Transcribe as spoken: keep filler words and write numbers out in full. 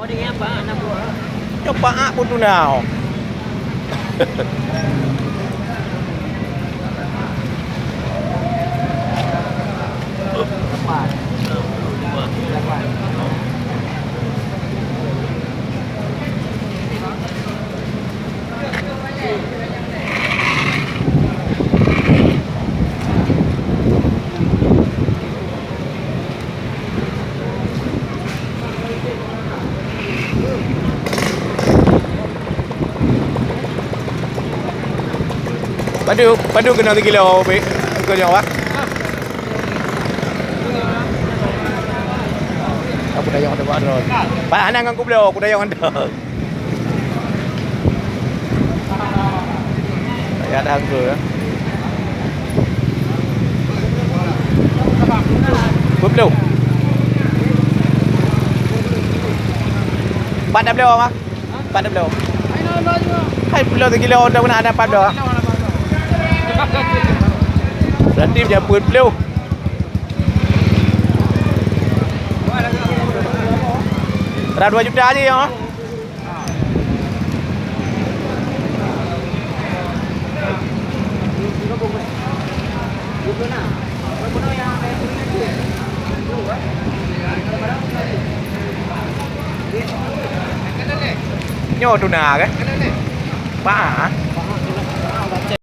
Nyoe paak pun tuna. Padum, padum keunoe sikilo, Bek? Keu nyoe, Pak? Aku dayong ada, Pak, droe. Pak, hana ngon kubloe, aku dayong ada. Ya, dah angka, ya. Dua puluh. Empat dah bloe, Mak? Empat dah bloe. Hai, bloe sikilo, dah pernah ada empat bloe. Berarti macam dua puluh. Dah dua juta aja, ya, Mak? Nyoe tuna kah? Pak, ah?